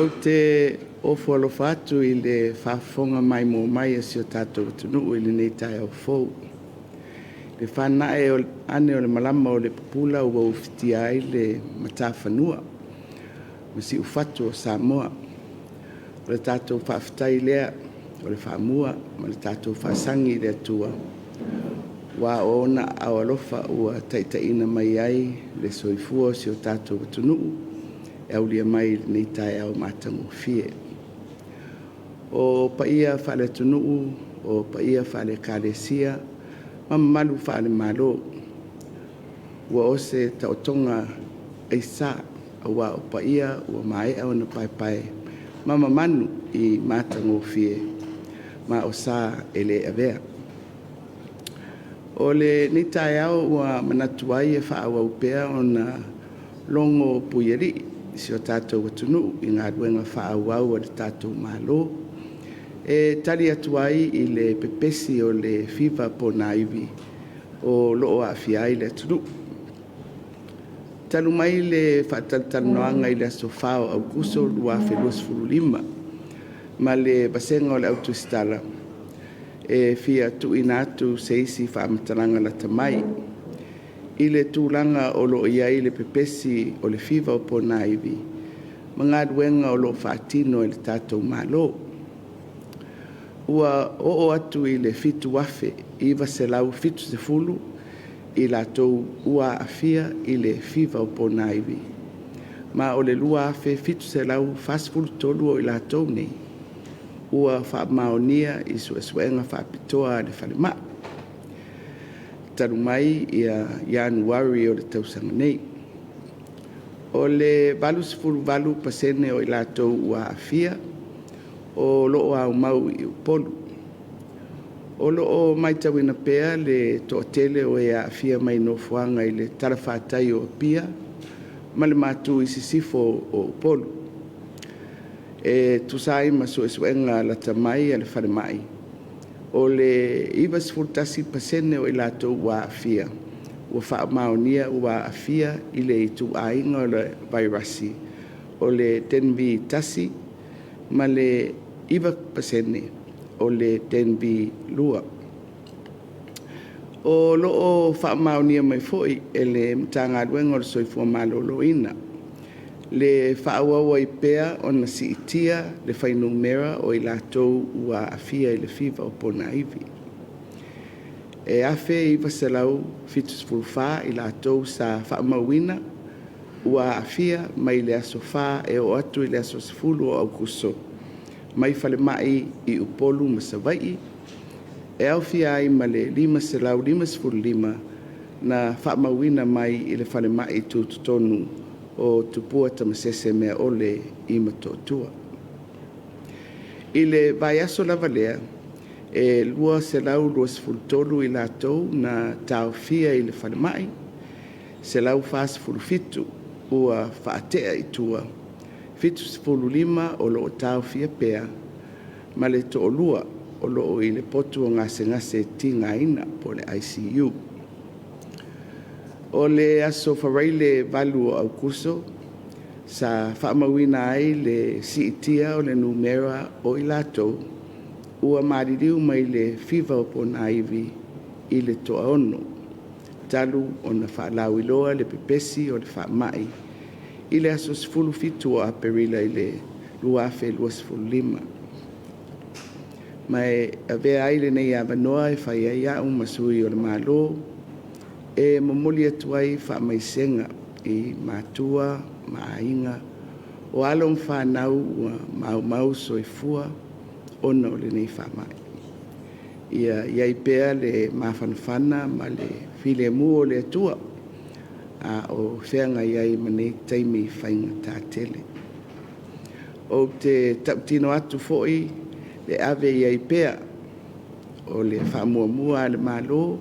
Ou te ofo alofa atu i le faafofoga maimoa mai a si o tatou atunuu i lenei taeao fou, i le fanae ane o le malama o le pupula ua ufitia ai le matafanua ma siufatu o Samoa. O le tatou faafetai lea o le faamua ma le tatou faasagi i le Atua aua o Ona aao alofa ua taitaiina mai ai le soifua o si o tatou atunuu e aulia mai lenei taeao matagofie. O paia faale-atunuu o paia faale-Ekalesia ma mamalu faale-Malo, ua o se taotoga aisa aua o paia ua maea ona paepae ma mamanu i matagofie, ma o sa e le avea. O lenei taeao ua manatu ai e faaauau pea ona logo puialii si o tatou atunuu i galuega faaauau a le tatou Malo e tali atu ai i le pepesi o le fiva ponaivi o lo o aafia ai le atunuu. Talu mai le faatalatalanoaga i le aso 4 o Aokuso 2025 ma le vasega o le Au Tusitala, e fia tuuina atu se isi faamatalaga lata mai i le tulaga o lo o i ai le pepesi o le fiva ponaivi ma galuega o lo o faatino e le tatou Malo. Ua oo atu i le 7,970 i latou ua aafia i le fiva ponaivi, ma o le 2,743 o i latou nei ua faamaonia i suesuega faapitoa a le falemai, talu mai Ianuari o le tausaga nei. O le 88% o i latou ua aafia o lo o aumau i Upolu. O lo o matauina pea le toatele o e aafia mai nofoaga i le talafatai o Apia ma le matu i sisifo o Upolu. E tusa ai ma suesuega lata mai a le falemai, o le 91% o i latou ua aafia, ua faamaonia ua aafia i le ituaiga o le vairasi o le DENV-1 ma le 9% o le DENV-2. O lo o faamaonia mai foi e le Matagaluega o le Soifua Maloloina le faaauau ai pea ona siitia le fuainumera o i latou ua aafia i le fiva o ponaivi. E 1,974 i latou sa faamauina ua aafia mai le aso 4 e oo atu i le aso 10 o Aokuso mai falemai i Upolu ma Savaii, e aofia ai ma le 555 na faamauina mai i le falemai tutotonu o Tupua Tamasese Meaole i Motootua. I le vaiaso lava lea, e 223 i latou na taofia i le falemai, 147 ua faatea i tua, 75 o lo o taofia pea ma le toalua o lo o i le potu o gasegase tigaina po o le ICU. O le aso Faraile 8 o Aokuso sa faamauina ai le siitia o le numera o i latou ua maliliu mai le fiva o ponaivi i le toa-6, talu ona faalauiloa le pepesi o le faamai i le aso 17 o Aperila 2025. Ma e avea ai lenei avanoa e fai ai a'u ma sui o le Malo e momoli atu ai faamaisega i matua ma aiga o alo ma fanau ua maumau soifua ona o lenei faamai. Ia i ai pea le mafanafana ma le filemu o le Atua a o feagai ai ma nei taimi faigata tele. Ou te tautino atu foi le ave i ai pea o le faamuamua a le Malo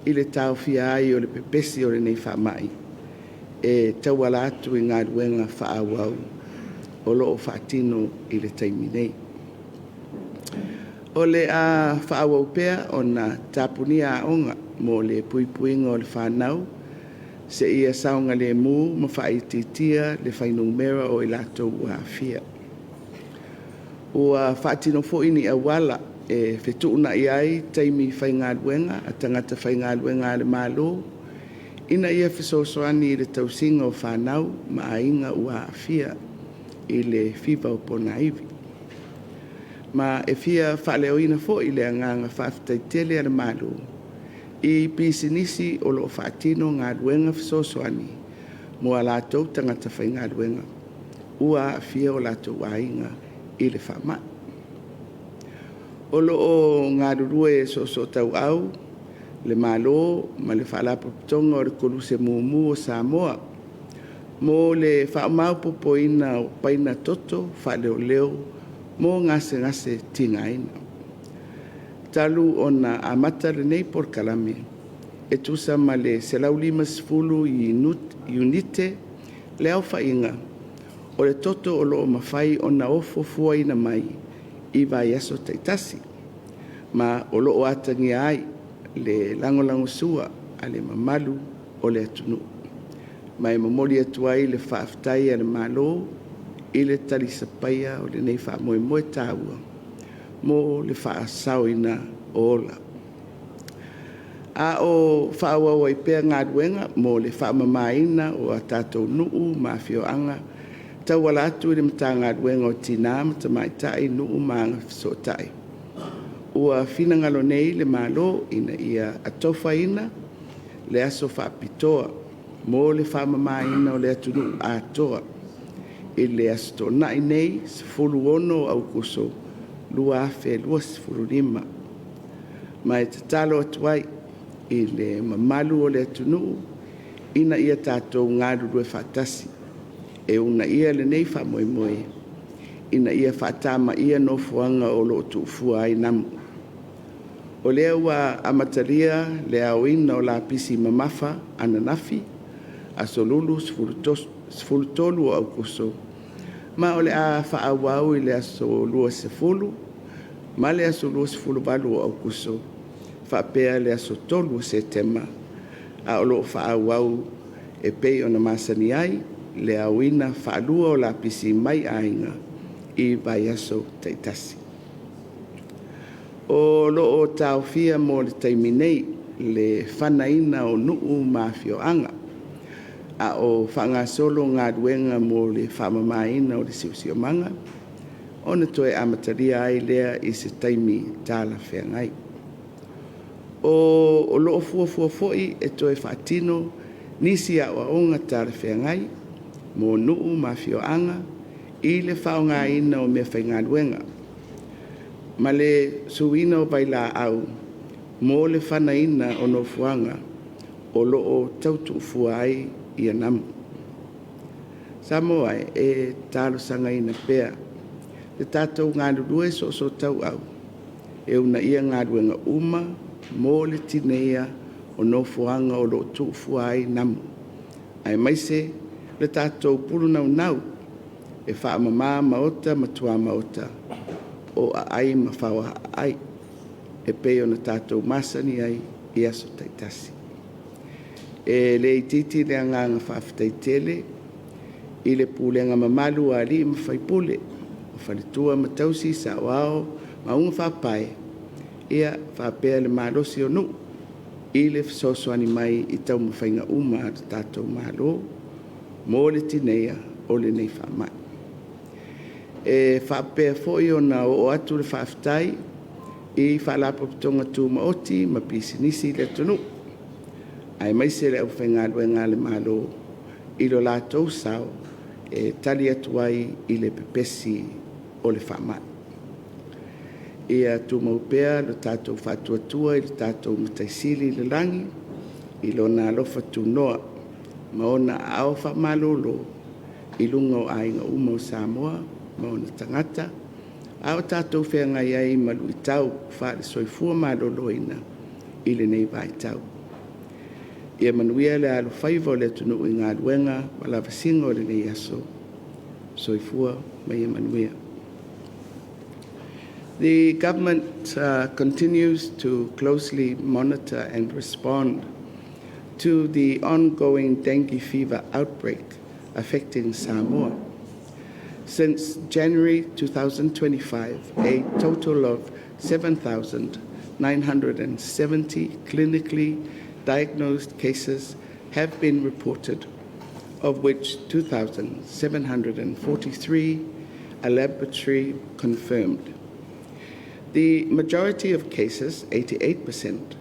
i le taofia ai o le pepesi o lenei faamai, e tauala atu i galuega faaauau o lo o faatino i le taimi nei. O le a faaauau pea ona tapunia aoga mo le puipuiga o le fanau seia saogalemu ma faaitiitia le fuainumera o i latou ua aafia. Ua faatino foi ni auala e fetuunai ai taimi faigaluega a tagata faigaluega a le Malo ina ia fesoasoani i le tausiga o fanau ma aiga ua aafia i le fiva o ponaivi. Ma e fia faaleoina foi le agaga faafetai tele a le Malo i pisinisi o lo o faatino galuega fesoasoani mo a latou tagata faigaluega ua aafia o latou aiga i le faamai. O lo o galulue soosootauau le Malo ma le Faalapotopotoga o le Koluse Mumu o Samoa mo le faamaopoopoina o paina toto faaleoleo mo gasegase tigaina. Talu ona amata lenei polokalame, e tusa ma le 150 iunite le aofaiga o le toto o lo o mafai ona ofo fuaina mai i vaiaso taitasi, ma o lo o atagia ai le lagolagosua a le mamalu o le atunuu. Ma e momoli atu ai le faafetai a le Malo i le talisapaia o lenei faamoemoe taua mo le faasaoina o ola. A o faaauau ai pea galuega mo le faamamaina o a tatou nuu ma afioaga e tauala atu i le Matagaluega o Tina ma Tamaitai, Nuu ma Agafesootai, ua finagalo nei le Malo ina ia atofaina le aso faapitoa mo le faamamaina o le atunuu atoa i le aso Toonai nei, 16 o Aokuso 2025. Ma e tatalo atu ai i le mamalu o le atunuu ina ia tatou galulue faatasi e uunaia lenei faamoemoe ina ia faatamaia nofoaga o lo o tuufua ai namu. O lea ua amatalia le aoina o lapisi mamafa ananafi, Aso Lulu 13 o Aokuso, ma o le a faaauau i le aso 20 ma le aso 28 o Aokuso faapea le aso 3 o Setema, a o lo o faaauau e pei ona masani ai le aoina faalua o lapisi mai aiga i vaiaso taitasi. O lo o taofia mo le taimi nei le fanaina o nuu ma afioaga, a o faagasolo galuega mo le faamamaina o le siosiomaga, ona toe amatalia ai lea i se taimi talafeagai. O lo o fuafua foi e toe faatino nisi aoaoga talafeagai mo nuu ma afioaga i le faaaogaina o meafaigaluega ma le suina o vailaau mo le fanaina o nofoaga o lo o tau tuufua ai namu. Samoa e, e talosagaina pea le tatou galulue soosootauau e uunaia galuega uma mo le tineia o nofoaga o lo o tuufua ai namu, aemaise le tatou pulunaunau e faamama maota ma tuamaota o aai ma faoa aai e pei ona tatou masani ai i aso taitasi. E le itiiti le agaga faafetai tele i le pulega mamalu a alii ma faipule, o faletua ma tausi, saoao ma augafaapae faapea le malosi o nuu i le fesoasoani mai i taumafaiga uma a le tatou Malo mo le tineia o lenei faamai. E faapea foi ona oo atu le faafetai i Faalapotopotoga Tumaoti ma Pisinisi i le atunuu aemaise le aufaigaluega a le Malo i lo latou sao e tali atu ai i le pepesi o le faamai. Ia tumau pea lo tatou faatuatua i le tatou Matai Sili i le lagi i Lona alofa tunoa ma Ona aao faamalolo i luga o aiga uma o Samoa ma ona tagata, a o tatou feagai ai ma luitau faale-soifua maloloina i lenei vaitau. Ia manuia le alofaiva o le atunuu i galuega ma lavasiga o lenei aso. Soifua ma ia manuia. The Government continues to closely monitor and respond to the ongoing dengue fever outbreak affecting Samoa. Since January 2025, a total of 7,970 clinically diagnosed cases have been reported, of which 2,743 are laboratory confirmed. The majority of cases, 88%,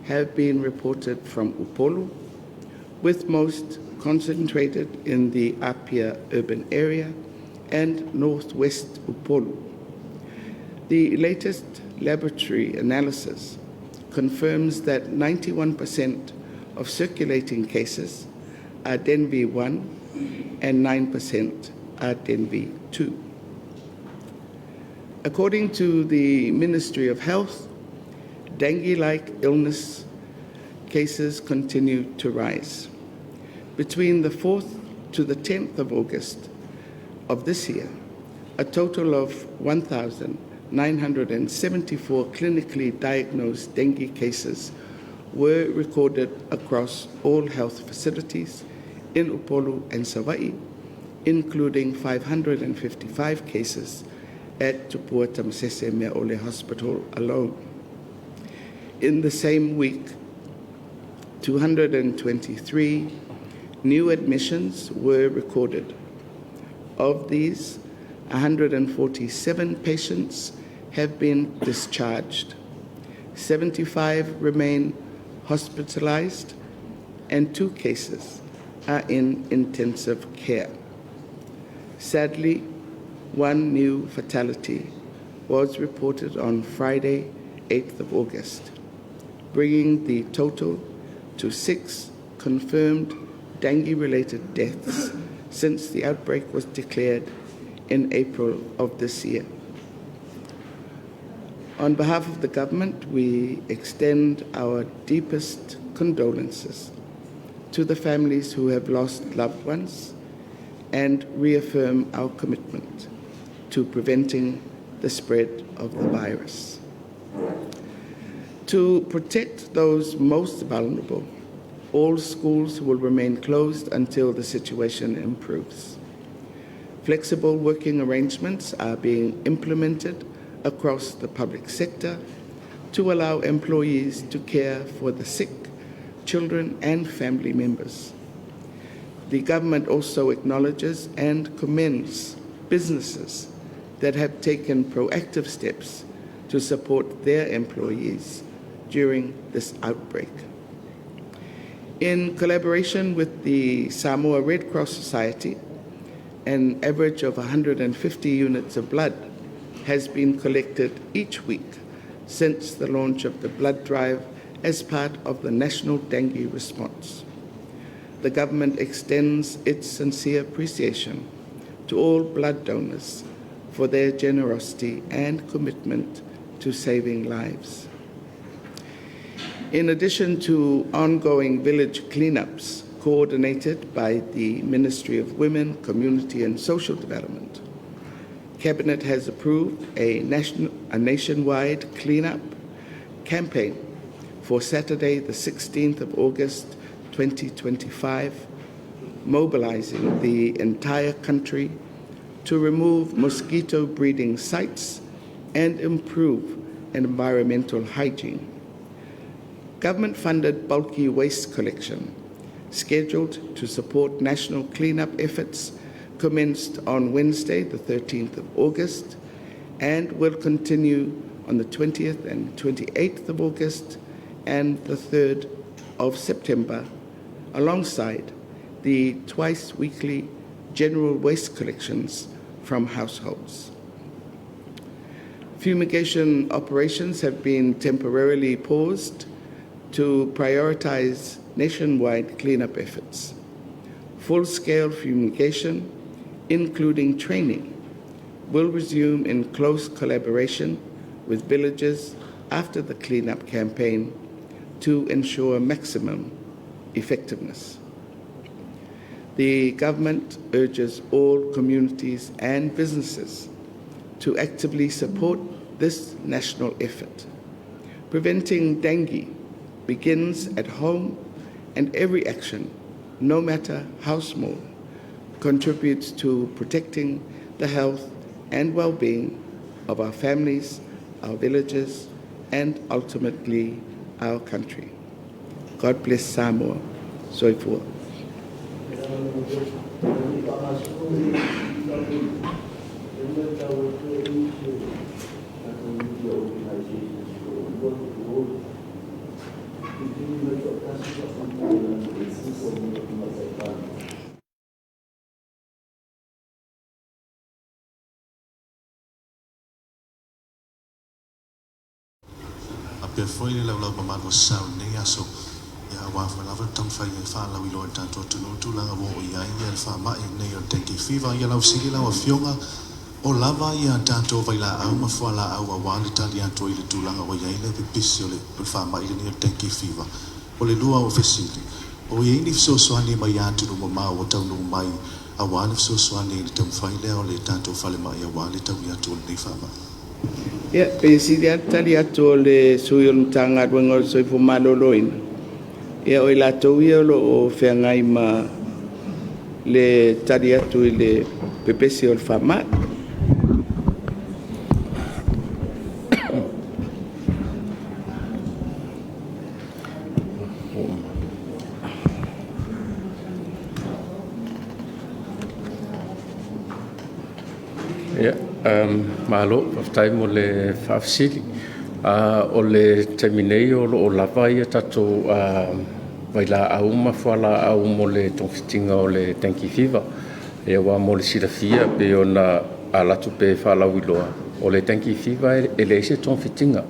have been reported from Upolu, with most concentrated in the Apia urban area and northwest Upolu. The latest laboratory analysis confirms that 91% of circulating cases are DENV 1 and 9% are DENV 2. According to the Ministry of Health, dengue like illness cases continue to rise. Between the 4th to the 10th of August of this year, a total of 1,974 clinically diagnosed dengue cases were recorded across all health facilities in Upolu and Savaii, including 555 cases at Tupua Tamasese Meaole Hospital alone. In the same week, 223 new admissions were recorded. Of these, 147 patients have been discharged, 75 remain hospitalized, and 2 cases are in intensive care. Sadly, one new fatality was reported on Friday, 8th of August, bringing the total to 6 confirmed dengue-related deaths since the outbreak was declared in April of this year. On behalf of the government, we extend our deepest condolences to the families who have lost loved ones and reaffirm our commitment to preventing the spread of the virus. To protect those most vulnerable, all schools will remain closed until the situation improves. Flexible working arrangements are being implemented across the public sector to allow employees to care for the sick, children and family members. The government also acknowledges and commends businesses that have taken proactive steps to support their employees during this outbreak. In collaboration with the Samoa Red Cross Society, an average of 150 units of blood has been collected each week since the launch of the blood drive as part of the national dengue response. The government extends its sincere appreciation to all blood donors for their generosity and commitment to saving lives. In addition to ongoing village cleanups coordinated by the Ministry of Women, Community and Social Development, Cabinet has approved a nationwide cleanup campaign for Saturday, the 16th of August, 2025, mobilizing the entire country to remove mosquito breeding sites and improve environmental hygiene. Government-funded bulky waste collection, scheduled to support national cleanup efforts, commenced on Wednesday, the 13th of August, and will continue on the 20th and 28th of August and the 3rd of September, alongside the twice-weekly general waste collections from households. Fumigation operations have been temporarily paused to prioritize nationwide cleanup efforts. Full-scale fumigation, including training, will resume in close collaboration with villages after the cleanup campaign to ensure maximum effectiveness. The government urges all communities and businesses to actively support this national effort. Preventing dengue begins at home, and every action, no matter how small, contributes to protecting the health and well-being of our families, our villages, and ultimately our country. God bless Samoa. Soifua. Faapea foi le laulau mamalu o sau i lenei aso, ia aua foi lava le taumafai e faalauiloa i le tatou atunuu le tulaga ua oo i ai ia le faamai lenei o le dengue fever. Ia lau fesili lau Afioga, o lava ia tatou vailaau ma fualaau aua le tali atu ai i le tulaga ua i ai le pipisi o le faamai lenei o le dengue fever? O le lua o fesili, o i ai ni fesoasoani mai atunuu mamao ua taunuu mai aua le fesoasoani i le taumafai lea o le tatou falemai aua le taui atu o lenei faamai? Ia, pe sili lava le tali atu o le sui o le Matagaluega o le Soifua Maloloina, ia o i latou ia o lo o feagai ma le tali atu i le pepesi o le faamai. Ia, malo, faafetai mo le faafesili. O le taimi nei o lo o lava ia tatou vailaau ma fualaau mo le togafitiga o le dengue fever. Aua mo le silafia pei ona alu atu pea e faalauiloa, O le dengue fever e leai se togafitiga.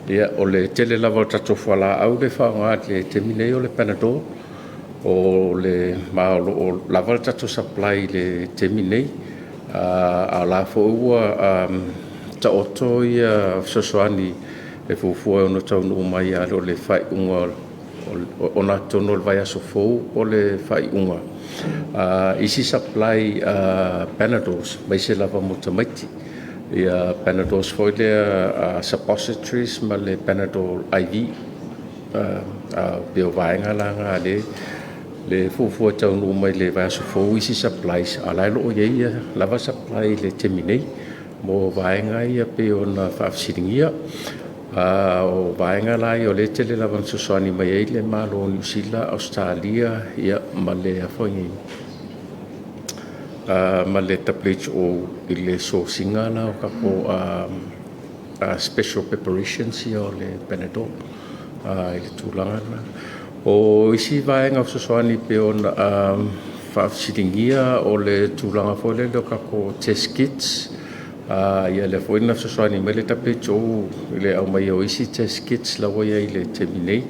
Ia, o le tele lava o tatou fualaau le faaaoga i le taimi nei o le Panadol, o le ma o lo o lava le tatou supply i le taimi nei. A o la foi ua taoto ia fesoasoani e fuafua e ono taunuu mai ia le faaiuga ona atonu o le vaiaso fou po o le faaiuga isi supply Panadols aemaise lava mo tamaiti. Ia Panadols foi lea suppositories ma le Panadol IV. Pei o vaega la na lea e fuafua e taunuu mai le vaiaso fou isi supplies, a o la e o lo o i ai lava supply i le taimi nei mo vaega ia pei ona faafesiligia. O vaega la ia o lea e tele lava ina fesoasoani mai ai le Malo o Niu Sila, Ausetalia ma le WHO i le source ina la o tatou special preparations ia o le Panadol i le tulaga lena. O isi vaega fesoasoani pei ona faafesiligia o le tulaga foi lele o tatou test kits. Ia lea foi na fesoasoani mai le WHO i le aumai o isi test kits la ua i ai i le taimi nei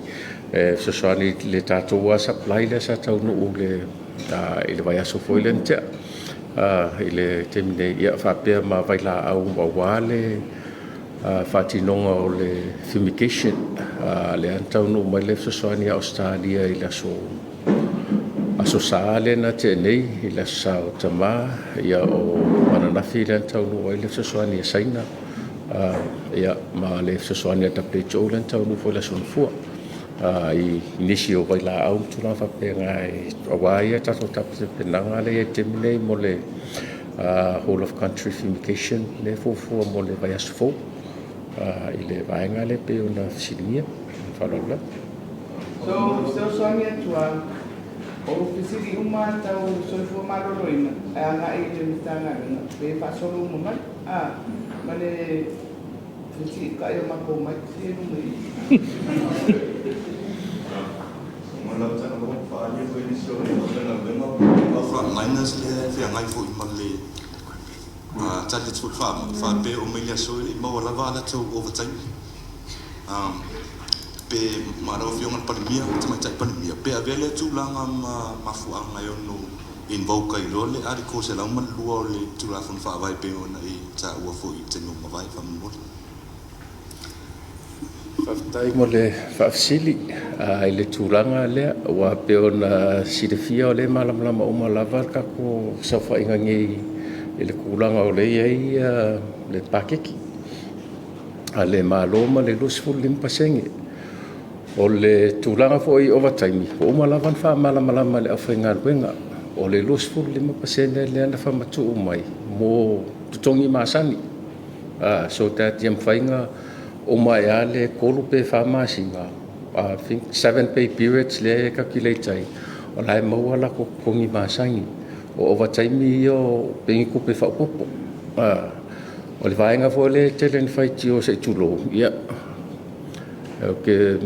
e fesoasoani i le tatou lava supply lea sa taunuu i le vaiaso foi lea na tea i le taimi nei, ia faapea ma vailaau aua le faatinoga o le fumigation. Lea na taunuu mai le fesoasoani a Ausetalia i le Aso Sa lea na tea nei, i le Aso Sa o Tamā, ia o ananafi lea na taunuu ai le fesoasoani a Saina, ia ma le fesoasoani a le WHO lea na taunuu foi i le Aso Gafua i nisi o vailaau ma tulaga faapena aua ia tatou tapenapenaga lea e i ai i le taimi nei mo le whole of country fumigation lea e fuafua mo le vaiaso fou i le vaega lea pei ona fesiligia. Ma le faaaloalo lava. So, fesoasoani atu lava, o fesili uma tau soifua maloloina e agai i le Matagaluega pe faasolo uma mai ma le fesiitai o matou mai si e luma i. Frontliners lea e feagai foi ma le tali atu foi i le faamai, faapea oo mai le aso e le i maua lava a latou ovataimi. Pe ma lau Afioga i le Palemia, Tamaitai Palemia, pe avea lea tulaga ma mafuaaga e ono invoke ai loa le Article 102 o le Tulafono Faavae pei ona e taua foi i le taimi ua mavae, faamolemole. Faafetai mo le faafesili i le tulaga lea, aua pei ona silafia o lea e malamalama uma lava le tatou saofaiga nei i le tulaga o lea e i ai le paketi a le Malo ma le 25%. O le tulaga foi i ovataimi, ua uma lava ona faamalamalama e le aufaigaluega, o le 25% lea na faamatuu mai mo totogi masani, so that ia mafai ona uma ai lava le 3 pe 4 masina, I think 7 pay periods lea e calculate ai, o la e maua latou totogi masani. O ovataimi ia pe ni tupe faaopoopo. O le vaega foi lea e tele ina faitio se i tulou, ia, ou te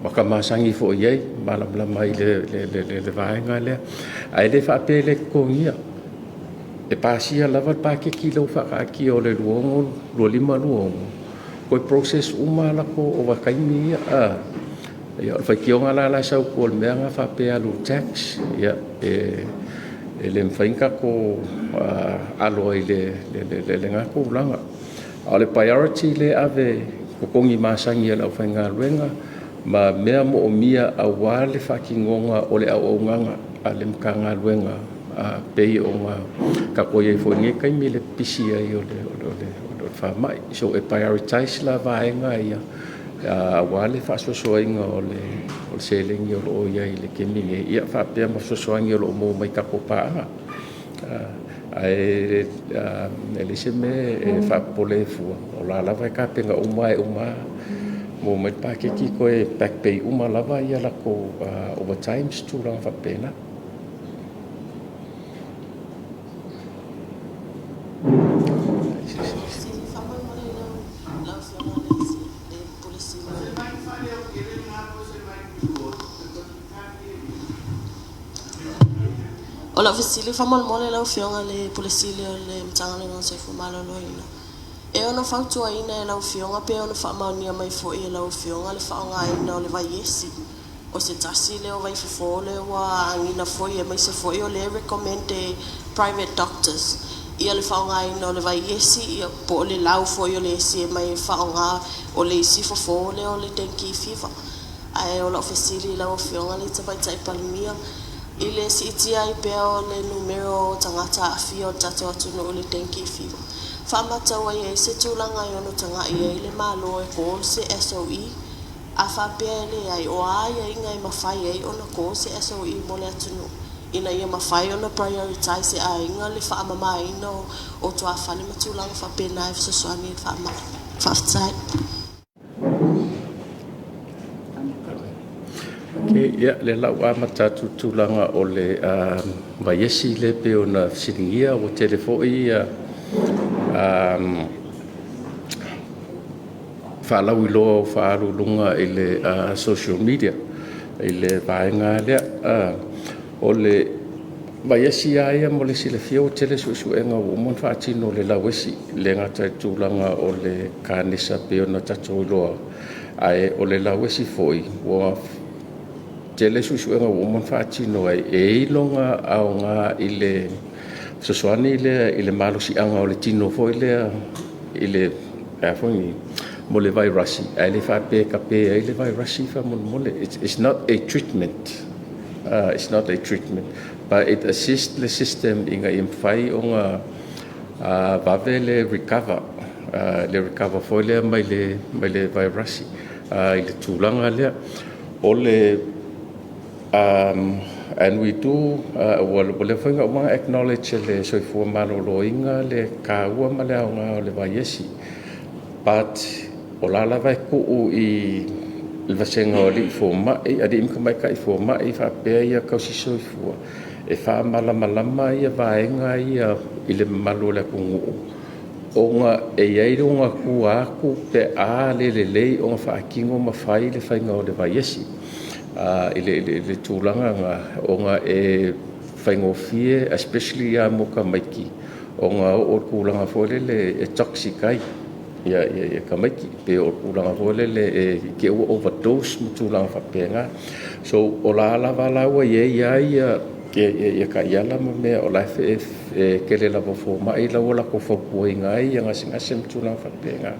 maka masani foi i ai, malamalama ai i le vaega lea. Ae le faapea e le totogia, e pasia lava le paketi lea ua faataatia o le 2025/2026, toe process uma lava latou ovataimi ia. Ia o le faitioga la la e sau i tua i le mea lena faapea e alu i le tax, ia e le mafai ona tatou alo ai i lena tulaga. A o le priority lea e ave i totogi masani a le aufaigaluega ma mea moomia aua le faatinoga o le auaunaga a le Matagaluega pei ona tatou i ai foi i lenei taimi i le pipisi ai o le faamai. So e prioritize la vaega ia aua le faasoasoaina o le seleni o lo o i ai i le taimi nei, ia faapea ma fesoasoani o lo o maua mai tatou paaga. Ae leai se mea e faapopole ai fua, o la e lava e tapena uma lava e uma maua mai le paketi toe back pay uma lava latou overtimes ma tulaga faapena. O lau fesili faamolemole lau Afioga i le Pule Sili o le Matagaluega o le Soifua Maloloina. E ono fautuaina e lau Afioga pe ono faamaonia mai foi e lau Afioga le faaaogaina o le vaiesi, o se tasi lea o vaifofo lea ua agiga foi aemaise foi o lea e recommend e private doctors ia le faaaogaina o le vaiesi, ia po o le lau foi o le esi e mai faaaoga o le isi fofo lea o le dengue fever. Ae o lau fesili i lau Afioga le Tamaitai Palemia, i le siitia ai pea o le numera o tagata aafia o le tatou atunuu i le dengue fever, faamatau ai ai se tulaga e ono tagai ai le Malo e call se SOE? A faapea e leai, o a aiaiga e mafai ai ona call se SOE mo le atunuu ina ia mafai ona prioritize e aiga le faamamaina o tuafale ma tulaga faapena e fesoasoani i le faamai? Faafetai. Okay, ia, le lau amata atu tulaga o le vaiesi le pe ona fesiligia ua tele foi ia faalauiloa o faaalu i luga i le social media i le vaega lea. O le vaiesi lava ia mo le silafia, ua tele suesuega ua uma ona faatino i le lauesi, le gata i le tulaga o le kanesa pei ona tatou iloa, ae o le lauesi foi ua tele suesuega ua uma ona faatino ai, e i ai lona aoga i le fesoasoani lea i le malosiaga o le tino foi lea i le a foi mo le vairasi, ae le faapea e tape ai le vairasi faamolemole. It's not a treatment. It's not a treatment, but it assists the system ina ia mafai ona vave le recover, le recover foi lea mai le vairasi i le tulaga lea. O le and we do ua leva foi ona uma ona acknowledge e le Soifua Maloloina le taua ma le aoga o le vaiesi, but o la lava e tuu i le vasega o alii fomai, alii ma tamaitai fomai faapea ia tausi soifua e faamalamalama ia vaega ia i le mamalu o le atunuu, ona e i ai lona tua atu pe a le lelei ona faatino ma fai le faiga o le vaiesi i le tulaga lena, ona e faigofie, especially lava mo tamaiti, ona oo i le tulaga foi lele e toxic ai tamaiti, pe oo i le tulaga foi lele i te i ua overdose ma tulaga faapena. So o la lava la ua i ai lava taiala ma mea o la e tele lava o fomai la ua latou fautuaina ai gasegase ma tulaga faapena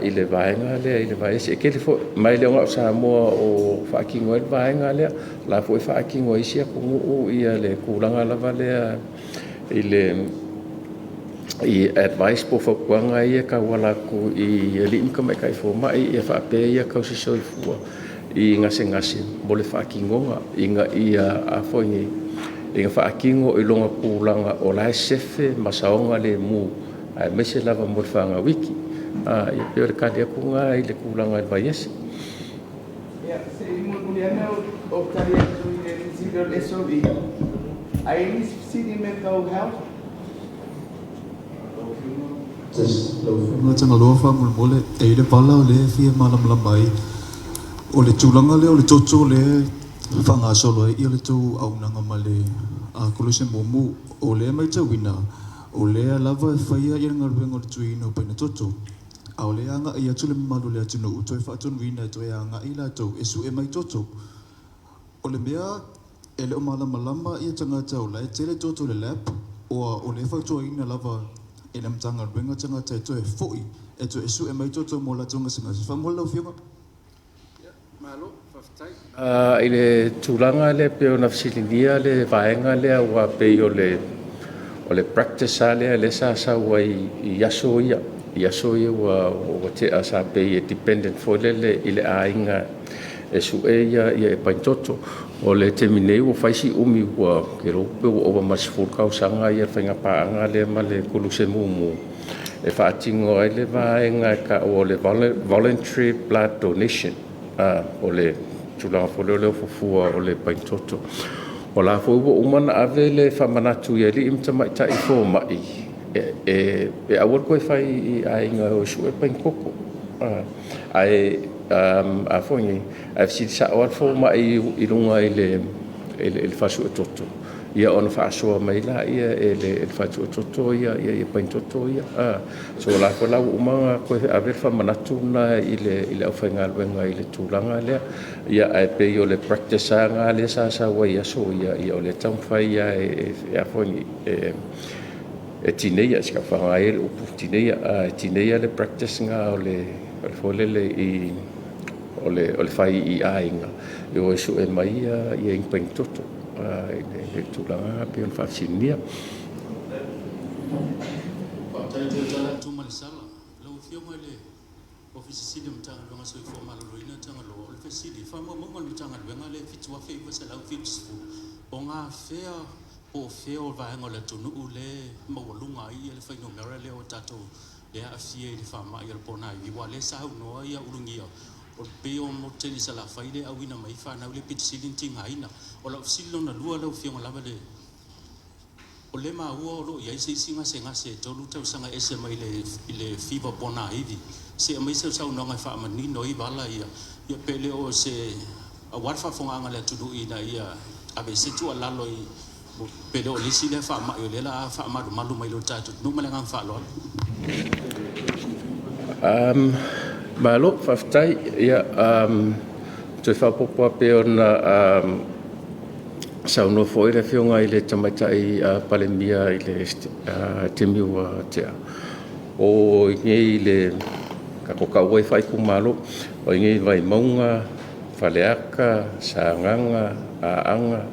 i le vaega lea i le vaiesi. E tele foi, ma e le o na o Samoa o faatino ai le vaega lea, o la foi e faatino e isi atunuu le tulaga lava lea i le advice po o fautuaga ia e tauala atu i alii ma tamaitai fomai ia faapea ia tausi soifua i gasegase mo le faatinoga ina ia a foi nei ina faatino i lona tulaga o la e sefe ma saogalemu, aemaise lava mo le fanau iti. Ia pei o le tali atu lena i le tulaga i le vaiesi. Ia, se i mulimuli ane o tali atu i le fesili o le SOE. Ai nisi fesili me tau health? Lau Afioga Tagaloa faamolemole, e i le pala o lea e fia malamalama ai o le tulaga lea o le toto lea faagasolo ai ia le tou auaunaga ma le koluse mumu. O lea matauina o lea lava e faia ia le galuega o le tuiina o paina toto, a o lea agai atu le mamalu o le atunuu toe faatonuina e toe agai latou e sue mai toto. O le mea e le o malamalama ia tagata o la e tele toto i le lab, o lea e fautuaina lava e le Matagaluega tagata e toe foi e toe sue mai toto mo latou gasegase. Faamolemole lau Afioga. Malo, faafetai. I le tulaga lea pei ona fesiligia le vaega lea, ua pei o le practice lava lea lea sa sau ai i aso ia, i aso ia ua tea, sa pei e dependent foi lele i le aiga e sue ia paitoto. O le taimi nei ua fai si umi, ua iloa pe ua ova ma le 10 tausaga ia faiga paaga lea ma le koluse mumu e faatino ai le vaega e taua o le voluntary blood donation. O le tulaga foi lea o le fufua o le paitoto. O la foi ua uma ona ave le faamanatu i alii ma tamaitai fomai e aua le toe fai i aiga o sue paitoto. Ae a foi nei, ae fesili sao lava le fomai i luga i le fale suetoto. Ia ona faasoa mai lea e le faletua toto ia paini toto ia. So o la foi la ua uma ona toe ave le faamanatu lena i le aufaigaluega i le tulaga lea. Ia ae pei o le practice lava lena lea sa sau ai i aso ia, ia o lea e taumafai lava e tineia, se i faaaoga ia le upu tineia, e tineia le practice lena o le foi lele o le fai i aiga e o e sue mai ini paini toto i le tulaga lena pei ona faafesiligia. Faafetai toe tala atu ma le sala. Lau Afioga i le Ofisa Sili o Matagaluega Soifua Maloloina Tagaloa, o le fesili, faamaumauga a le Matagaluega lea e 7,970, o gafea po o fea o vaega o le atunuu le maualuga ai le fuainumera lea o tatou le aafia i le faamai o le ponaivi, aua o lea e saunoa ia Ulugia, o le pei o motu tele i Salafai le auina mai fanau le pito sili ona tigaina. O lau fesili lona lua lau Afioga lava le o le maua o lo o i ai se isi gasegase e 3 tausaga ese mai i le fiva ponaivi. Se aumai se saunoaga e faamanino ai vala ia, ia pe le o se aua le faafofogaaga a le atunuu ina ia ave se tuualalo i pe le o le isi lea faamai o lea o le a faamalumalu mai lo tatou atunuu. Ma le agaga faaaloalo. Malo, faafetai. Ia, toe faaopoopo lava pei ona saunoa foi le Afioga i le Tamaitai Palemia i le taimi ua tea, o i inei i le tatou taua ia faaitumalo, o i inei i Vaimauga, Faleata, Sagaga, Aana,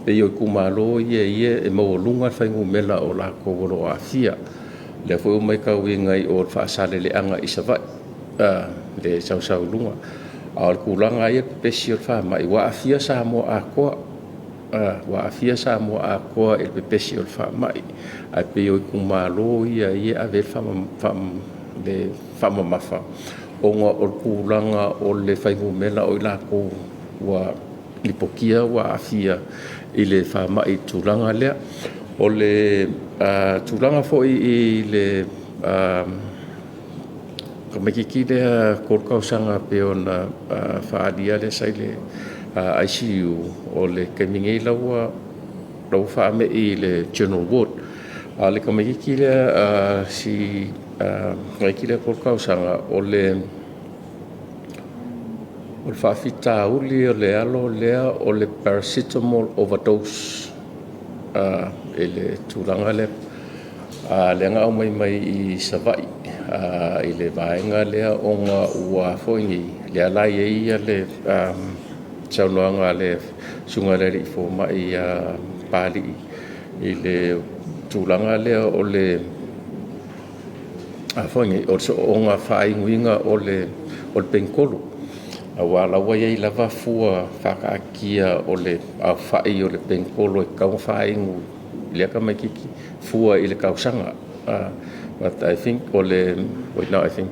pei o itumalo ia e maualuga le fuainumera o latou o lo o aafia. O lea foi ua matauina i o i le Faasaleleaga i Savaii le sau sau i luga. A o le tulaga lava ia i le pepesi o le faamai, ua aafia Samoa atoa, ua aafia Samoa atoa i le pepesi o le faamai. Ae pei o itumalo ia e ave i ai le faamamafa, ona o le tulaga o le fuainumera o i latou ua lipoti ua aafia i le faamai i le tulaga lea. O le tulaga foi i le tamaitiiti lea 3 tausaga pei ona faaalia lea sa i le ICU, o le taimi nei la ua faame'i i le General Ward. A o le tamaitiiti lea si tamaitiiti lea 3 tausaga, o le faafitauli o le alo lea o le paracetamol overdose i le tulaga lea. Lea na aumai mai Savaii i le vaega lea ona ua foi nei, lea la e i ai le saunoaga a le Susuga i le alii Fomai ia Papalii i le tulaga lea o le soona faainuina o le penitolo, aua o la e ua i ai lava fua faataatitia o le aofai o le penitolo e tatau ona faainuina e lea tamaitiiti fua i le tausaga. But I think, wait not I think,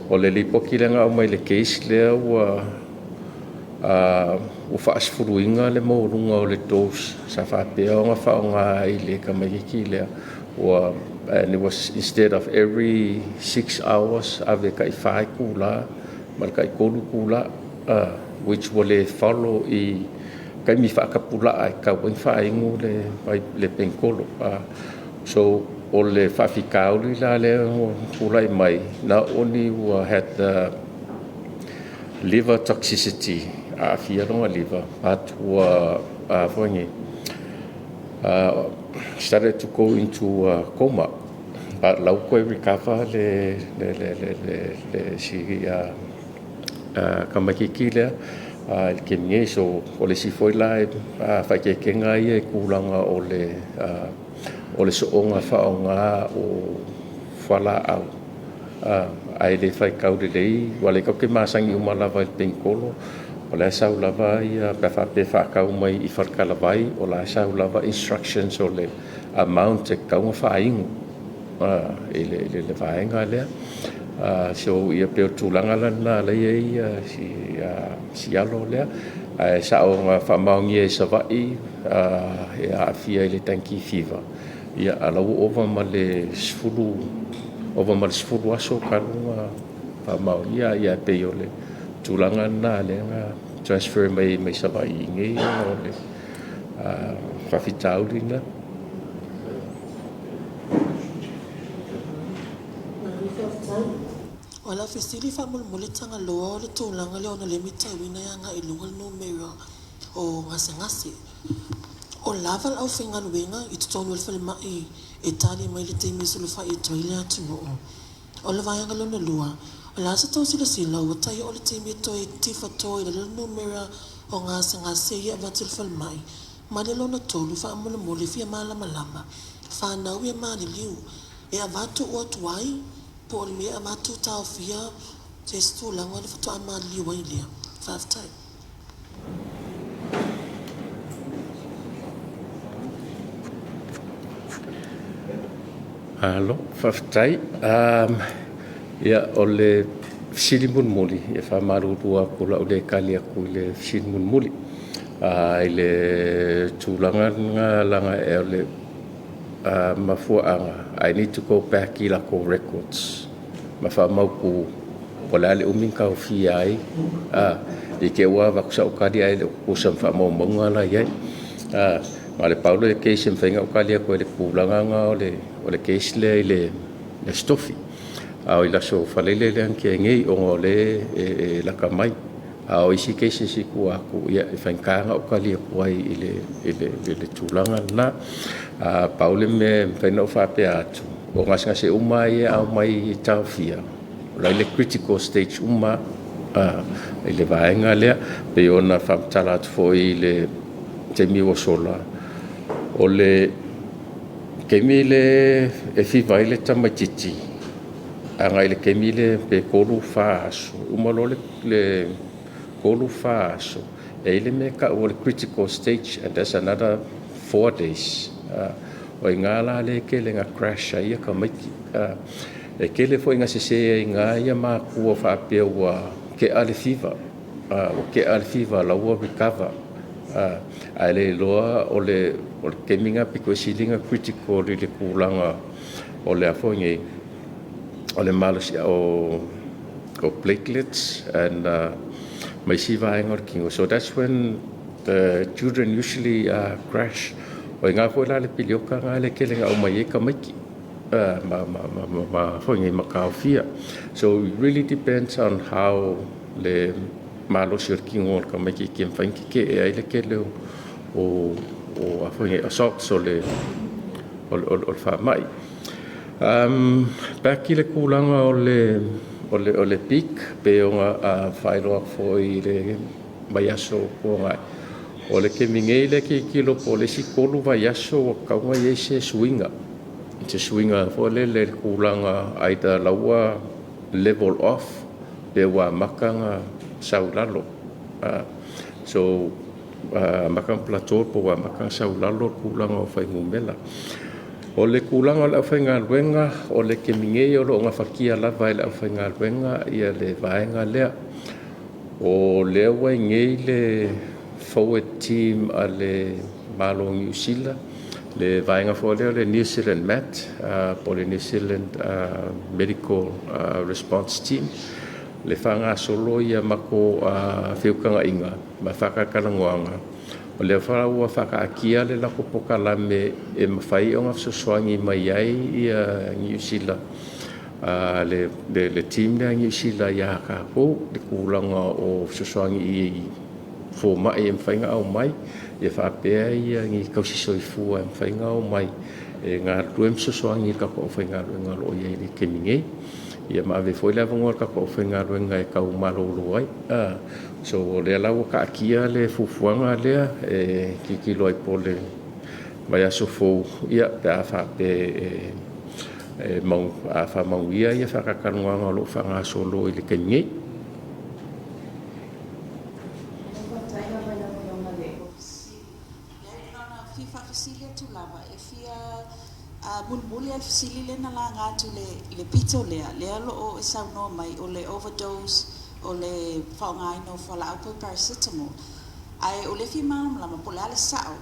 o le lipoti lea na aumai i le case lea ua faasefuluina le maualuga o le dose sa faapea ona faaaoga i le tamaitiiti lea, and it was instead of every 6 hours ave tai 4 itula ma le tai 3 itula, which ua le follow i taimi faatapulaa e tatau ai ona faaiunu le penitolo. So, o le faafitauli la lea ua tulai mai, not only ua had the liver toxicity, aafia lona liver, but ua foi nei, started to go into coma, a o la ua toe recover le si tamaitiiti lea i le taimi nei. So, o le isi foi la faaeteetega ia i le tulaga o le soona faaaoga o fualaau ae le faitau lelei, aua o lea tatou te masani uma lava i le penitolo, o la e sau lava pe a faapea e faatau mai i faletalavai, o la e sau lava instructions o le amount e tatau ona faaiunu i le vaega lea. So, ia pei o le tulaga la lena o lea e i ai si alo lea, ae sao na faamaonia i Savaii e aafia i le dengue fever, a o la e ua ova ma le 10 aso talu ona faamaonia. Ae pei o le tulaga lena lea na transfer mai ai mai Savaii i inei ona o le Faafitauli lena. O lau fesili faamolemole Tagaloa o le tulaga lea ona o lea e matauina e agai i luga le numera o gasegase. O lava le aufaigaluega i totonu o le falemai e tali mai i le taimi e sulufai atu ai le atunuu? O le vaega lona lua, o le a se tou silasila ua tai oo i le taimi e toe tifato ai i lalo le numera o gasegase ia e avatu i le falemai? Ma le lona tolu faamolemole e fia malamalama, fanau ia maliliu e avatu ua tuai po o le mea e avatu taofia se isi tulaga ona faatoa maliliu ai lea? Faafetai. Malo, faafetai. Ia, o le fesili mulimuli, e faamalulu atu o le a ou le tali atu i le fesili mulimuli. I le tulaga lena leaga o le mafuaaga, I need to go back i latou records ma faamautu po o le a le umi na taofia ai, i te i ua avatu sau tali ae le o tutusa ma faamaumauga la e i ai. Na o le pau lea o le case e mafai ona ou tali atu ai i le tulaga lena o le case lea i le Aso Tofi, a o i le Aso Faraile lea na tea nei ona o lea e lata mai. A o isi cases i tua atu, ia e faigata ona ou tali atu ai i le tulaga lena. Pau le mea e mafai ona ou faapea atu, o gasegase uma lava ia e aumai e taofia, o la e i le critical stage uma lava i le vaega lea. E pei ona faamatala atu foi i le taimi ua sola, o le taimi lea e fiva ai le tamaitiiti agai i le taimi lea pe 3 i le 4 aso, uma loa le 3 i le 4 aso, e i ai le mea e tau o le critical stage and that's another 4 days. O i ina la lea e tele ina crash ai tamaiti. E tele foi ina sese ai i ina matua faapea ua tea le fiva, ua tea le fiva o la ua recover, ae le iloa o le taimi lena pito sili ona critical i le tulaga o le a foi nei, o le malosiaga o platelets and ma isi vaega o le tino. So that's when the children usually crash. O i ina foi la le piliota lena e tele ina aumai ai tamaiti ma foi nei ma taofia. So it really depends on how le malosi o le tino o le tamaitiiti e mafai ona tetee ai le tele o a foi nei assaults o le faamai. Back i le tulaga o le peak, pei ona faailoa atu foi i le vaiaso ua tuanai, o le taimi nei lea e tilotilo po o le isi 3 vaiaso ua tatau ona i ai se suiga. Se suiga foi lele i le tulaga either la ua level off pe ua amata ona sau i lalo. So amata ona plateau po ua amata ona sau i lalo le tulaga o fuainumera. O le tulaga o le aufaigaluega, o le taimi nei o lo o gafatia lava e le aufaigaluega le vaega lea. O lea ua i inei le forward team a le Malo o Niu Sila, le vaega foi lea o le New Zealand MAT, po o le New Zealand Medical Response Team, le faagasolo ia matou feutagaiga ma faatalatalanoaga. O lea ua faataatia le latou polokalame e mafai ona fesoasoani mai ai ia Niu Sila, le team lea a Niu Sila ia tatou, i le tulaga o fesoasoani i fomai e mafai ona aumai, ia faapea ni tausisoifua e mafai ona omai e galulue ma fesoasoani i le tatou aufaigaluega o lo o i ai i le taimi nei. Ia ma ave foi le avanoa i le tatou aufaigaluega e tau malolo ai. So o lea la ua taatia le fuafuaga lea e tilotilo ai po o le vaiaso fou, ia pe a faapea e faamanuia ia faatalatalanoaga o lo o faagasolo i le taimi nei. Faafetai lava i lau Afioga i le Ofisa Sili. Leai, na ona fia faafesili atu lava, e fia mulimuli lava le fesili lea na laga atu i le pito lea, lea o lo o e saunoa mai o le overdose o le faaaogaina o fualaau po o paracetamol. Ae o lea e fia malamalama po o le a le sao,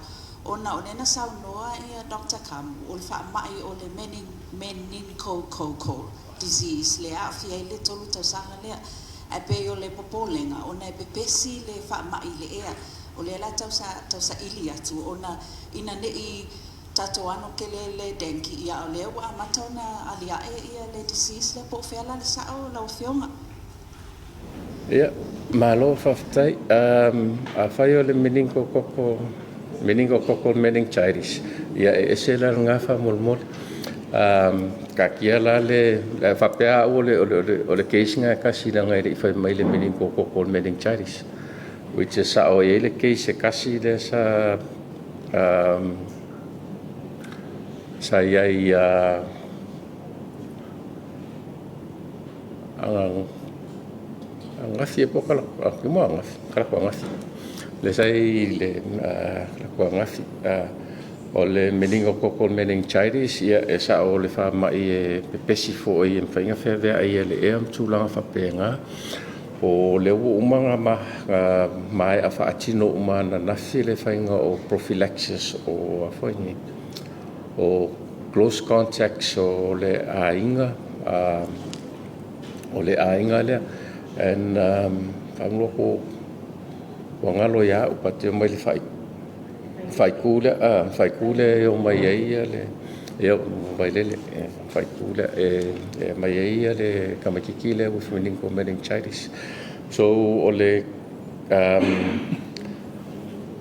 ona o lea na saunoa Dr. Kamu, o le faamai o le meningococcal disease lea aafia ai le 3 tausaga lea. Ae pei o le popolega, ona e pepesi le faamai i le ea. O lea la tau tau saili atu ona ina nei tatou ano tele le dengue, ia o lea ua amata ona aliae ia le disease lea, po o fea la le sao lau Afioga? Ia, malo faafetai. Afai o le meningococcal meningitis, ia e ese la lena faamolemole. Taatia la le faapea au o le case lena e tasi leaga e le i fai mai le meningococcal meningitis, which is sao, e i ai le case e tasi lea sa i ai ananafi po o mo ananafi, talaatu ananafi le sa i le talaatu ananafi. O le meningococcal meningitis, ia e sao, o le faamai e pepesi foi, e mafai ona feaveai e le ea ma tulaga faapena. O lea ua uma ona maea faatino uma ananafi le faiga o prophylaxis o foi nei o close contacts o le aiga, o le aiga lea. And faamalo, ua galo ia au, but e omai le faaitu lea, faaitu lea e omai ai le, ia, Vailele, faaitu lea e aumai ai le tamaitiiti lea with meningitis. So o le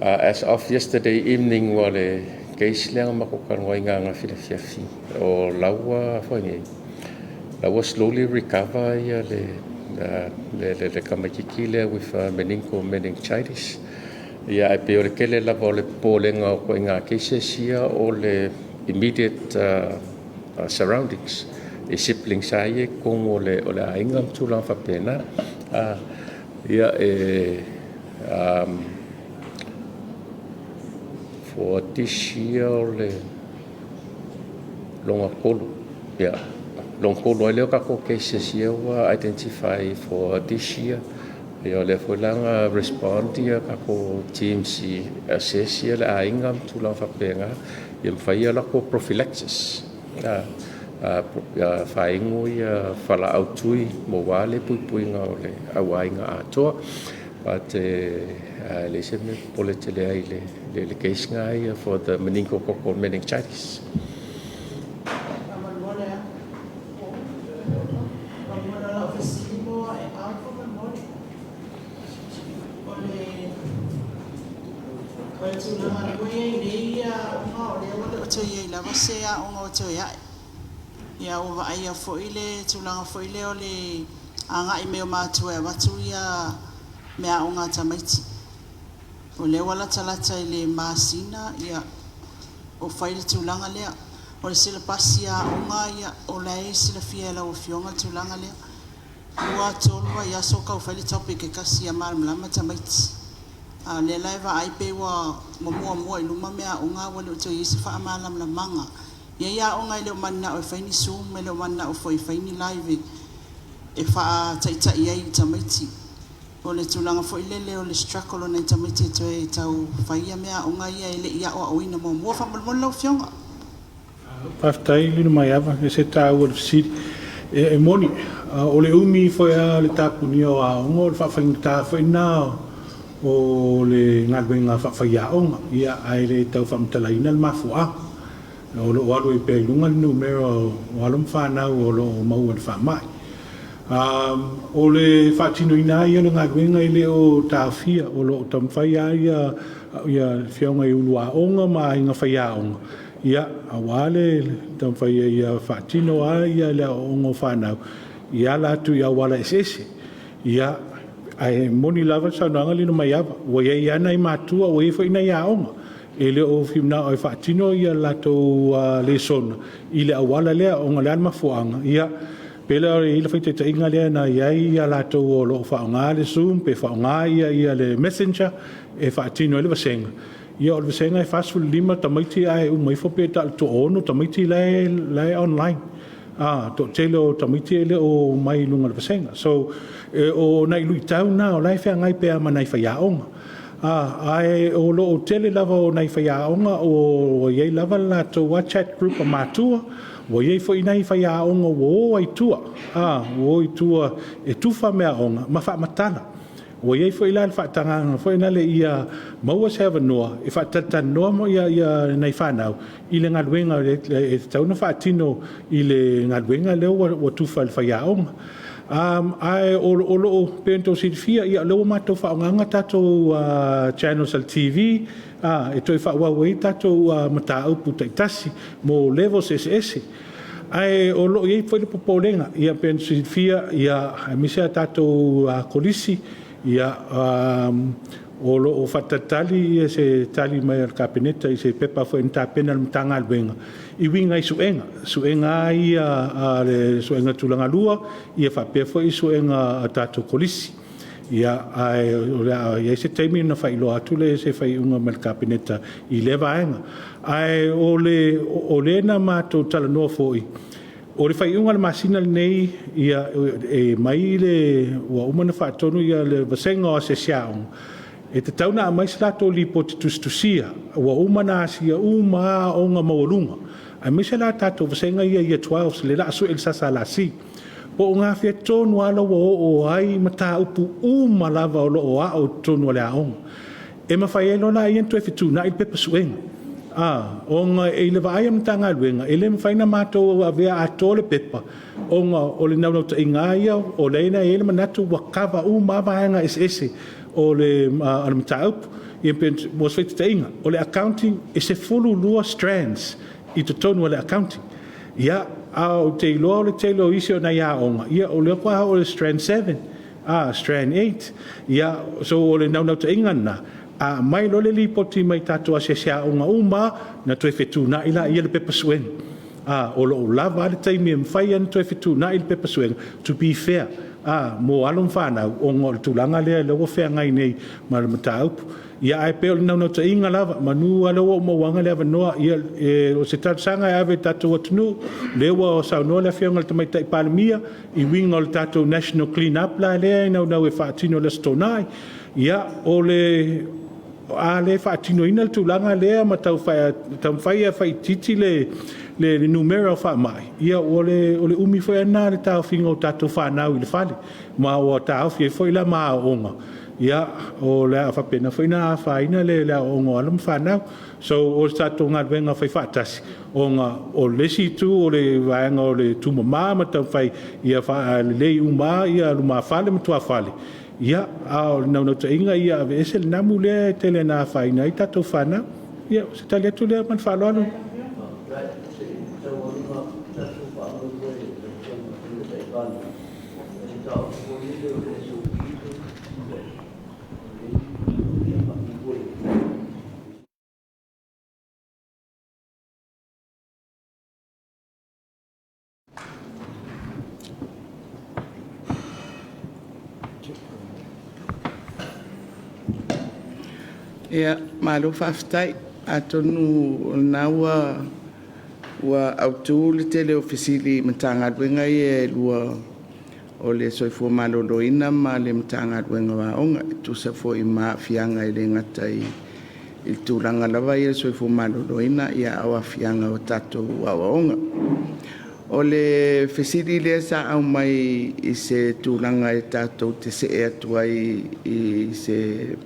as of yesterday evening, ua le case lea na matou talanoaina ananafi i le afiafi, o la ua foi nei la ua slowly recover ia le tamaitiiti lea with meningitis. Ia, ae pei o le tele lava o le popolega o ituaiga cases ia o le immediate surroundings, i siblings lava ia i totonu o le aiga ma tulaga faapena. Ia, e for this year o le lona tolu, ia, lona tolu ai lea o tatou cases ia ua identify for this year. Ia, o lea foi la na respond ia tatou teams i assess ia le aiga ma tulaga faapena, ia mafai ia latou prophylaxis, faaigu ia falaau tui mo le puipuiga o le auaiga atoa. But e leai se mea popole tele ai i le case na ia for the meningococcal meningitis. Faamolemole a. Faamolemole o lau fesili mo aeao faamolemole. O le tulaga lea ua i ai nei aoga, o lea ua le o toe i ai lava se aoga o toe ae. Ia ua vaaia foi le tulaga foi lea o le agai mai o matua e avatu ia meaaoga a tamaiti. O lea ua latalata i le masina ia o fai le tulaga lea. O le silapasi aoga ia o la e silafia e lau Afioga le tulaga lea. 2, 3 vaiaso tau fai le topic e tasi ia malamalama tamaiti. A o lea la e vaai pe ua muamua i luma meaaoga ua le o toe i ai se faamalamalamaga. E i ai aoga e le o mananao e fai ni Zoom, e le o mananao foi e fai ni live e faataitai ai i tamaiti. O le tulaga foi lele o le struggle o nai tamaiti e toe tau fai ia meaaoga ia e le i aoaoina muamua. Faamolemole lau Afioga. Faafetai Lilomaiava, e se taua le fesili. E moni, o le umi foi a le tapunia o aoga, o le faafaigata foi na o le galuega faafaiaoga, ia ae le tau faamatalaina le mafuaaga. O loo alu ai pea i luga le numera o alo ma fanau o loo maua i le faamai. O le faatinoina ai o le galuega e le o taofia, o loo taumafai a ia afioga i ulu aoga ma aiga faiaoga, ia auā le taumafai ia faatino a ia le aoaoga o fanau i ala atu i auala eseese. Ia, ae moni lava le saunoaga Lilomaiava, ua iai lava nai matua, ua iai foi nai aoga e le o fiu e faatino ia latou lesona i le auala lea ona le a le mafuaaga. Ia pe le i le faitaitaiga lea na i ai ia latou o loo faaaoga le Zoom pe faaaoga ia le Messenger e faatino ai le vasega. Ia o le vasega e 45 tamaiti ae uma ifo pe ta o le 60 tamaiti la e online. A toatele o tamaiti e le o mai i luga o le vasega. So e, o nai luitau na o la e feagai pea ma nai faiaoga. A ae o loo tele lava o nai faiaoga o iai lava le latou chat group a matua, ua iai foi nai faiaoga ua o ai tua, a ua o i tua e tufa meaaoga ma faamatala. Ua i ai foi la le faatagaga foi lea ia maua se avanoa e faatalatalanoa ma ia nai fanau i le galuega e tatau ona faatino i le galuega lea ua tufa i le faiaoga. Ae o loo pei ona outou silafia, ia o lea ua matou faaaogaina tatou channels a le TV e toe faaauau ai tatou mataupu taitasi mo levels eseese. Ae o lo o i ai foi le popolega, ia pei ona silafia, aemaise a tatou Kolisi, ia o lo o faatalitali ia se tali mai a le Kapeneta i se pepa foi na tapena e le Matagaluega e uiga i suega ia a le suega tulagalua, ia faapea foi suega a tatou Kolisi. Ia, ae o le a i ai se taimi ona faailoa atu lea o se faaiuga mai le Kapeneta i lea vaega. Ae o le na matou talanoa foi, o le faaiuga o le masina lenei, ia e mai le ua uma ona faatonu le vasega o asiasi aoga, e tatau ona aumai se latou lipoti tusitusia ua uma ona asia uma lava aoga maualuga, aemaise la tatou vasega ia Year 12 lea o le a sue i le SSLC. Po o gafea tonu lava ua oo ai mataupu uma lava o lo o ao i totonu o le aoga. E mafai ai loa ona toe fetuunai le pepa suega, ona i le vaai a le Matagaluega, e le mafai ona matou avea atoa le pepa, ona o le naunautaiga lava ia o lea na i ai le manatu ua kava uma lava vaega eseese o le mataupu. Ia mo se faitaitaiga, o le accounting e 12 strands i totonu o le accounting. Ia, ae ou te iloa o le tele o isi o nai aoga, ia o lea faatoa oo i le strand 7, strand 8. Ia, so o le naunautaiga lena, a aumai loa le lipoti mai tatou asiasi aoga uma lava, ona toe fetuunai lea o le pepa suega. O lo o lava a le taimi e mafai ona toe fetuunai le pepa suega, to be fair mo alo ma fanau, ona o le tulaga lea ua feagai nei ma le mataupu. Ia, ae pei o le naunautaiga lava, manu lava lea ua ou mauaina le avanoa, ia, o se talosaga e ave i le tatou atunuu, lea ua saunoa le Afioga i le Tamaitai Palemia i uiga o le tatou national clean up la lea e naunau e faatino i le Aso Toonai. Ia, o le a le faatinoina le tulaga lea ma taumafai e faaitiiti le numera o faamai, ia o le umi foi lena o le taofiga o tatou fanau i le fale, ma ua taofi ai foi la ma aoaoga. Ia, o le a faapena foi ona afaina le aoaoga o alo ma fanau. So o le tatou galuega faifaatasi, ona o le isi itu o le vaega o le tumama ma taumafai ia faalelei uma ia lumafale ma tuafale, ia, a o le naunautaiga ia aveese le namu lea e tele ina afaina ai tatou fanau. Ia, o se tali atu lea ma le faaaloalo. Ia, malo faafetai. Atonu o lena ua autu le tele o fesili i Matagaluega ia e lua o le Soifua Maloloina ma le Matagaluega o Aoga e tusa foi ma aafiaga e le gata i le tulaga lava ia o le soifua maloloina, a o aafiaga o tatou aoaoga. O le fesili lea sa aumai i se tulaga e tatou te see atu ai i se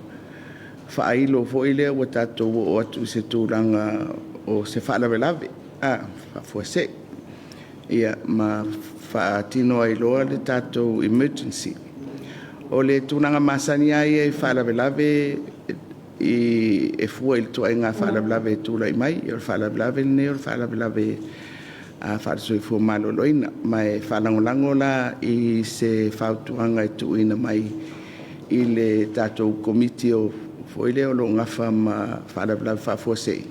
faailo foi lea ua tatou oo atu i se tulaga o se faalavelave faafuasei, ia ma faatino ai loa le tatou emergency. O le tulaga masani lava ia i faalavelave e fua i le ituaiga faalavelave e tulai mai. O le faalavelave lenei o le faalavelave faale-soifua maloloina. Ma e faalagolago la i se fautuaga e tuuina mai i le tatou Komiti foi lea o lo o nafa ma faalavelave faafuasei,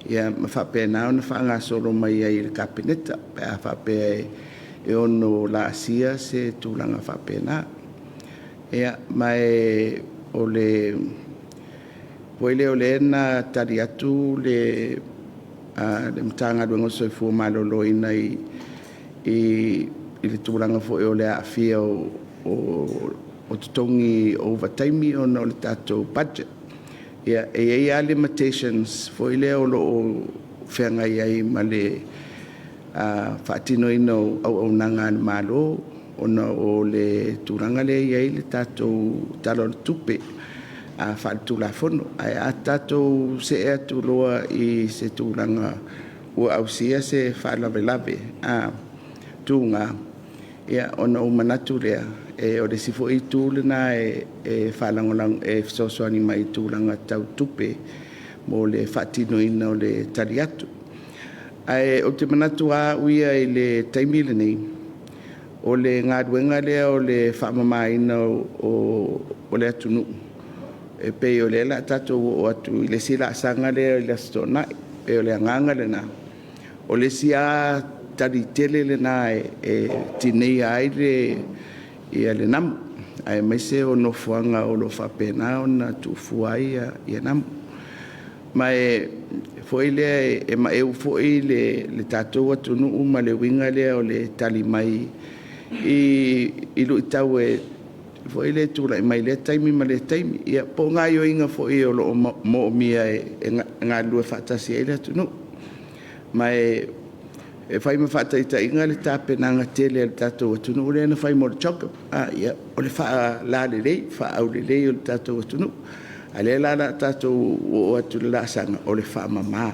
ia ma faapena ona faagasolo mai ai i le Kapeneta pe a faapea e ono laasia se tulaga faapena. Ia, ma o le foi lea o lea na tali atu le Matagaluega o le Soifua Maloloina i le tulaga foi o le aafia o totogi ovataimi ona o le tatou budget. Ia, e i ai lava limitations foi lea o lo o feagai ai ma le faatinoina o auaunaga a le Malo. ona o le tulaga lea e i ai le tatou Tala o le Tupe faaletulafono. Ae a tatou see atu loa i se tulaga ua ausia se faalavelave tuga, ia ona ou manatu lea, o le isi foi itu lena e faalagolago e fesoasoani mai i tulaga tau tupe mo le faatinoina o le tali atu. Ae ou te manatu lava au ia i le taimi lenei, o le galuega lea o le faamamaina o le atunuu, e pei o lea o le a tatou oo atu i le isi laasaga lea i le Aso Toonai. E pei o le agaga lena, o le isi lava tali tele lena e tineia ai le namu, aemaise o nofoaga o lo o faapena ona tuufua ai namu. Ma e foi lea e maeu foi le tatou atunuu ma le uiga lea o le tali mai i luitau foi lea e tulai mai lea taimi ma lea taimi. Ia po o gaoioiga foi o lo o moomia e galulue faatasi ai le atunuu. Ma e fai ma faataitaiga le tapenaga tele a le tatou atunuu lea na fai mo le CHOGM. Ia, o le faalalelei, faaaulelei o le tatou atunuu. A o lea la o le a tatou oo atu i le laasaga o le faamama.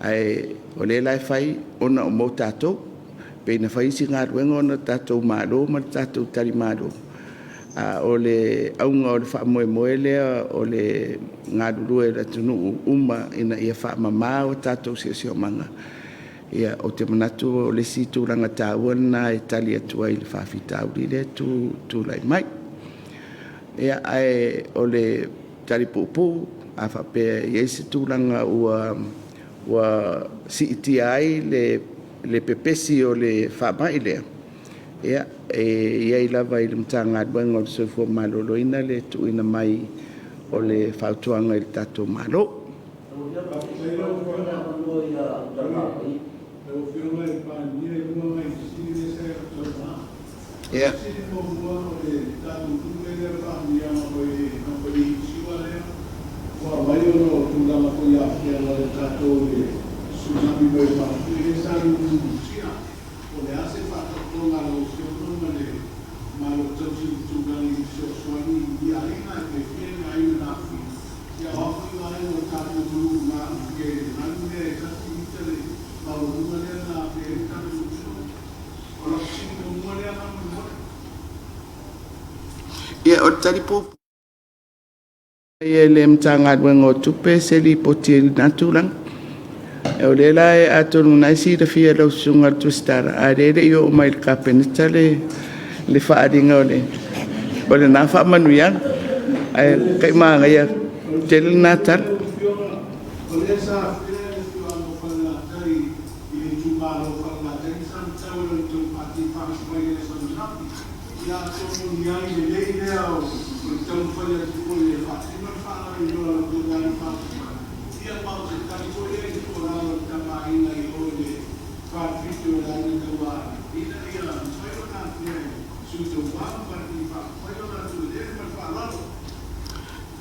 Ae o lea la e fai ona mo tatou, pei ona fai isi galuega ona o le tatou Malo ma le tatou talimalo, a o le auga o le faamoemoe lea o le galulue o le atunuu uma ina ia faamama o tatou siosiomaga, ia ou te manatu o le isi tulaga taua lena e tali atu ai i le faafitauli lea e tulai mai. Ia, ae o le tali puupuu, a faapea e i ai se tulaga ua siitia ai le pepesi o le faamai lea, ia, e i ai lava i le Matagaluega o le Soifua Maloloina le tuuina mai o le fautuaga i le tatou Malo. Ia. Ia, o le tali puupuu e le Matagaluega o Tupe se lipoti i lena tulaga. O lea la atonu o lena e silafia e lau Susuga i le Tusitala, a o lea e le i oo mai i le Kapeneta le faaaliga o lena faamanuiaga. Ae tai manaia tele lena tala.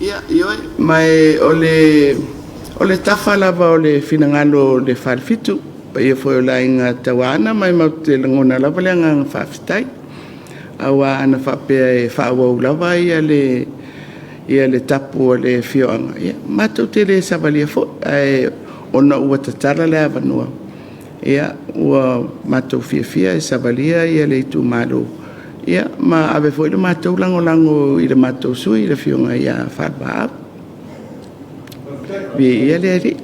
Ia, ioe, ma o le tafa lava o le finagalo o le Falefitu, le paia foi o le Aiga Tauaana, ma e matou te lagona lava le agaga faafetai. Aua ana faapea e faaauau lava le tapu a le afioaga, ia matou te le savalia foi. Ae ona ua tatala le avanoa, ia ua matou fiafia e savalia le itumalo ma ave foi le matou lagolago i le matou sui usufono le Afioga ia Falevaau. Viia le Alii.